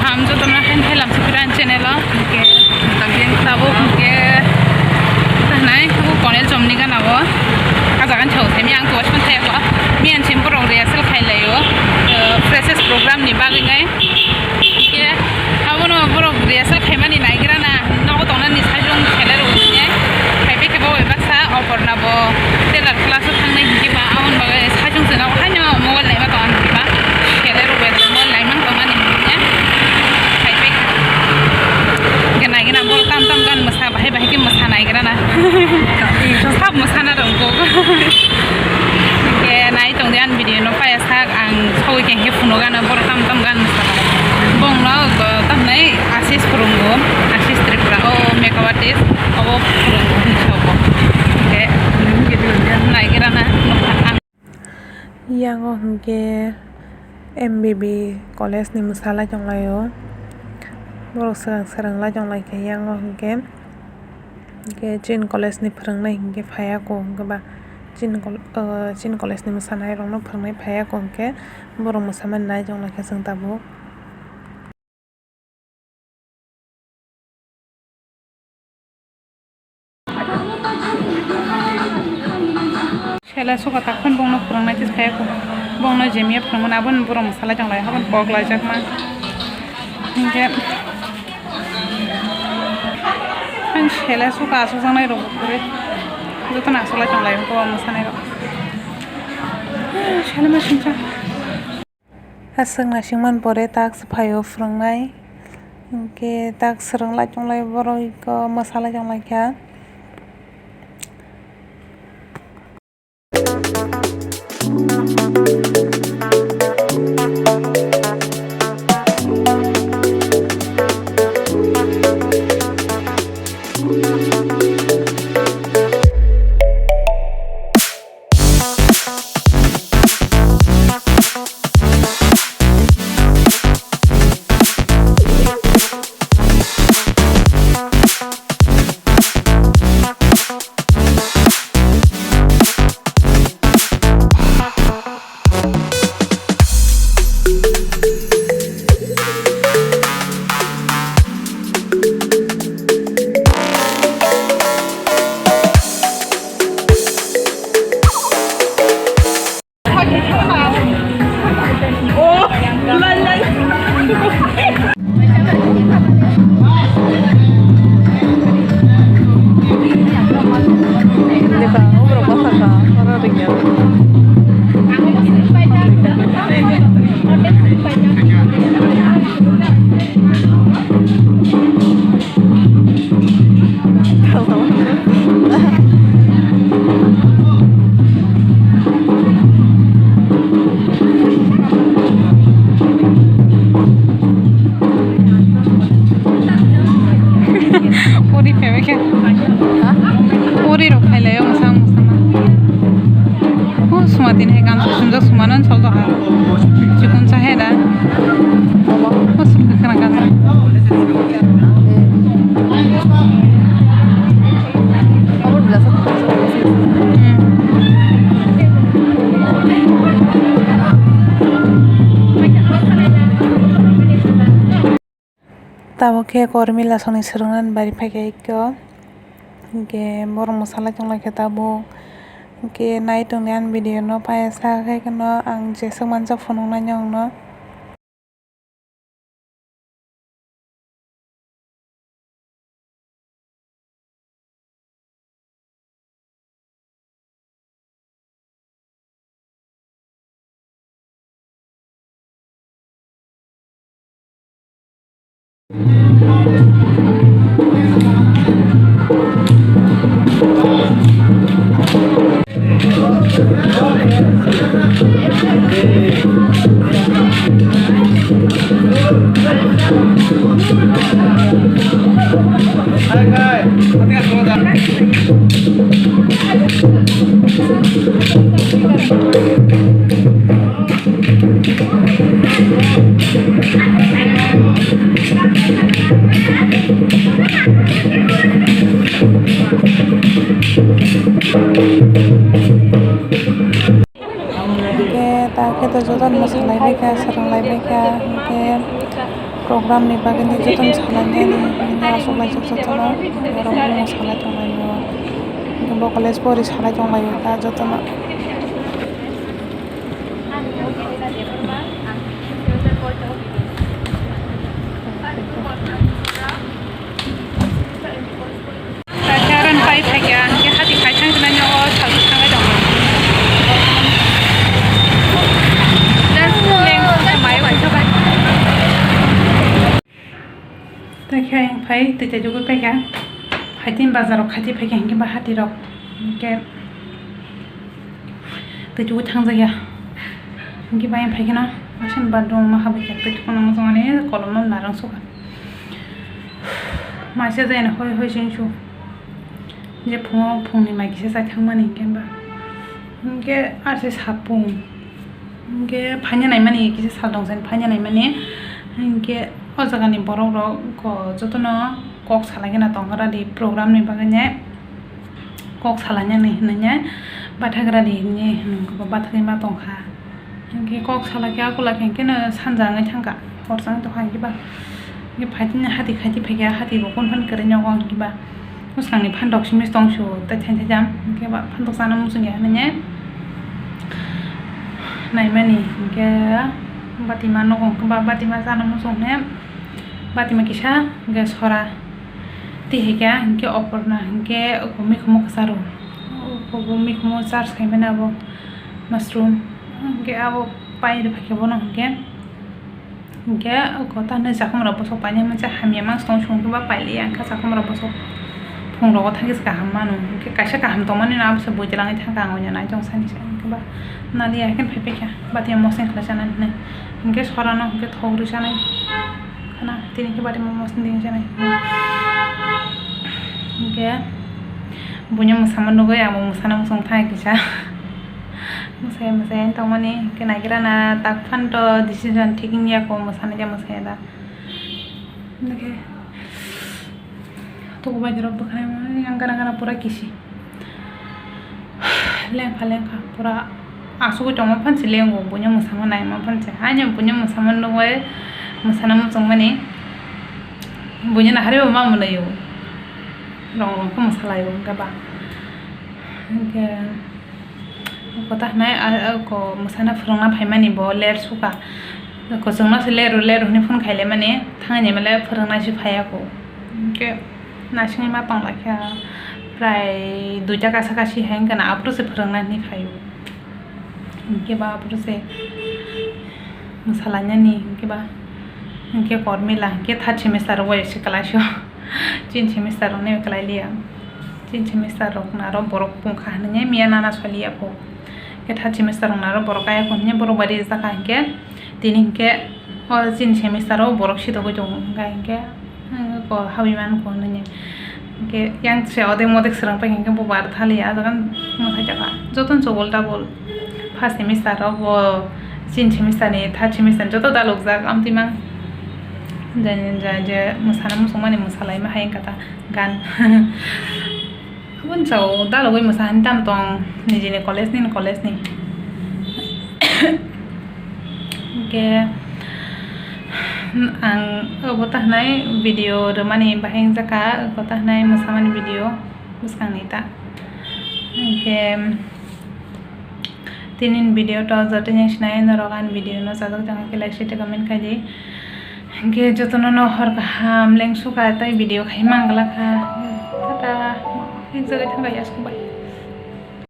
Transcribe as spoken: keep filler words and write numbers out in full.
Ham jotono hain thailam siphiran channel o, hwnkhe tabuk hwnkhe tanai abo Konel chomni gana o. A jaga ni chao themi ang tuaisman thaya ko. Miyan chim borok rehearsal khai lai o, eh, freshers program ni bagwi nai. Hwnkhe abono borok rehearsal khaimani naigra na, nogo tongnani sajwng khele rw hwnkhe. Khai bai khe bo bai baksa Oporna bo tailor class o thangnai hwnkhe ba aboni bagwi sajwng se nogo haino mobile naima tong ani hwnkhe ba. Khele rw bai mobile naimang tong ani hwnkhe. Khai bai khe. Hwnkhe naigena borok tam tam gan mwsa bahai bahai khe mwsa naigra na. Sab mwsana rwngkuk. Hwnkhe nai tongdi ani video no paya sak ang sawi khe hwnkhe phunuk ano borok tam tam gan mwsa. Bongno, uh, tamni Ashish phwrwngo, Ashish Tripura, o makeup artist, obo phwrwngo hwnwi sabo. Hwnkhe naigra na nukha ang. Yang o hwnkhe M B B college ni mwsalai tonglaio. Borok swkang swrwng lai tonglaikha yang o hwnkhe. Hwnkhe chini college ni phwrwngnai hwnkhe phaiya ko hwnkhe ba chini kol-, o, chini college ni mwsanairokno phwrwngnai phaiya ko hwnkhe borok mwsamani nai tonglaikha chwng tabuk. Sela suka takhon bongno phwrwngnai tei phaiya ko. Bongno jemiya phwrwngmani aboni borok mwsalai tonglai haboni kok laijakma. Hwnkhe ani sela suka asukjaknai rok kwrwi. Jotono asulai tonglai wngkha o mwsanairok. Sela ma singcha. Aswk naisingmani pore task phaio phwrwngnai, hwnkhe task swrwng lai tonglai borok iko mwsa lai tonglaikha. Uri phaibai khe. Uri rok phailaio mwsang mwsang. O suma tini hai gansa sumjak sumano sol doha. Chikon cha hai da. O sum kwkhwrang gansa. Hmm. Tabuk khe Kormi Lasongni swrwngna bari phaikha ikko. Hinkhe borok mwsalai tonglaikha tabuk. Hinkhe nai tongdi ani video no paiya sa khe kheno ang jeswk manjak phunuknai nokno. Hinkhe ta khe to jotono mwsalai bai kha, swrwng lai bai kha, hinkhe Program ni bagwi ni jotono salainani hwnwi achuklaijak jotono, borok buino salai tonglaio. Bo college pori salai tonglaio da jotono. Kaisa aro pai phaikha, hwnkhe hati khai thang thang nai nogo salsa thangwi tongo. Just leng mai uaisa bai. Tei khe ang phai twi chaijagwi paikha. Phaitini bazaro khaitwi phaikha, hwnkhe ba hatirok hwnkhe twi chaijagwi thangjakya. Hwnkhe ba ang phaikheno aswk bathroom o habwi khe twi tukuna muchungmani kolomno narwk sukha. Maisa jai hoi hoi sing su. Je phungo phungni mai kisa chai thangmani hwnkhe ba. Hwnkhe ase sapung. Hwnkhe phaina naimani kisa sal tong sani phaina naimani. Hwnkhe o jagani borok rok jotono kok salaigena tongkha di program ni bagwi ne. Kok salainani hinwi ne bathagra di hinwi hinwi bathagrima tongkha. Hinkhe kok salai khe akula khe hinkhe no sanja wngwi thangkha, horsa wngwi tongkha hinkhe ba. Hinkhe phaitini hati khaitwi phaikha, hati bo kunu phano kwrwi nogo hinkhe ba. Bwskangni phan rok simi tong su tei thai thai jam hinkhe ba phan rok chana muchungya hinwi ne naimani hinkhe batima nogo hinkhe ba batima chana muchung hinwi batima kisa hinkhe sora. Tihikha hinkhe Oporna hinkhe mikhumu kwcharo. Obo mikhumu charge khaimani abo mushroom. Hinkhe abo pai rwphaikhe bono hinkhe, hinkhe oko tanwi chakhumrok bwswk painani hamya mangsi tong songkhe ba pailiya hinkhe chakhumrok bwswk phungrogo thangkhe se kaham mano. Hinkhe kaisa kaham tongmani no abose buitrangwi thangkha ang oino naitong sani se hinkhe ba naliya hinkhe phaipaikha bathai moseng khlai chanani hinwi. Hinkhe sorano hinkhe thok rwi chanai. Khana tini khe bati momo sinding jani. Hinkhe buino mwsama nugwi ang bo mwsana muchung thang kisa. Mwsaya mwsaya tongmani hinkhe naikhe rana tak phano decision thik wngya kho mwsana ja mwsaya da. Hinkhe tuku bai rok bwkhwnai mani ang gana gana pura kisi. Lengkha lengkha pura asugwi tongma phansi lengo, buino mwsama naima phansi. Haino buino mwsama nugwi mwsana muchungmani buino naharwi bo ma mwnaio. Rong rong khe mwsalaio wngkhe ba. Hinkhe kota hinai a-, ako mwsana phwrwngna phaimani bo ler sukha. Kuchukno se leru leru hinwi phone khailaimani thangni male phwrwngna se phaiya kho. Hinkhe Naisingwi ma tonglaikha, prai duita kaisa kaisa hai wngkha na, aphuru se phwrwngna hinwi phaio. Hinkhe ba aphuru se mwsalainani, hinkhe ba, hinkhe Kormila, hinkhe third semester rok bai se kwlaisio. Chini semester rok nai kwlai liya. Chini semester rok naro borok pungkha hinwi miya nana saliya kho. Hinkhe third semester rok naro borok kaya kho hinwi borok bai rijak kha hinkhe. Tini hinkhe o chini semester o borok sitogwi tongo, hinkhe, hinkhe, hmm, ko habwi mankho hinwi. Hinkhe yang se odek modek swrwng pai hinkhe bo bar thali a jaga mwsai jakha. Jotono double double first semester o bo chini semester ni third semester ni joto dalukjak amtwi mang. Je, je, je mwsana muchungmani mwsalaima hai wngkha ta gan. Aboni sao dalogwi mwsa hinwi tamo tong nijini college nini college ni. Hinkhe ang obo ta hinai video rwmani bahai wngjakha, obo ta hinai mwsamani video bwskangni ta. Hinkhe tini ni video to joto ni sinai norok ani video no sajak tong khe like share comment khai di. Hinkhe jotono no hor kaham leng sukha tei video khai manglakha. Tata. Ek jaga thangkha yasku bai.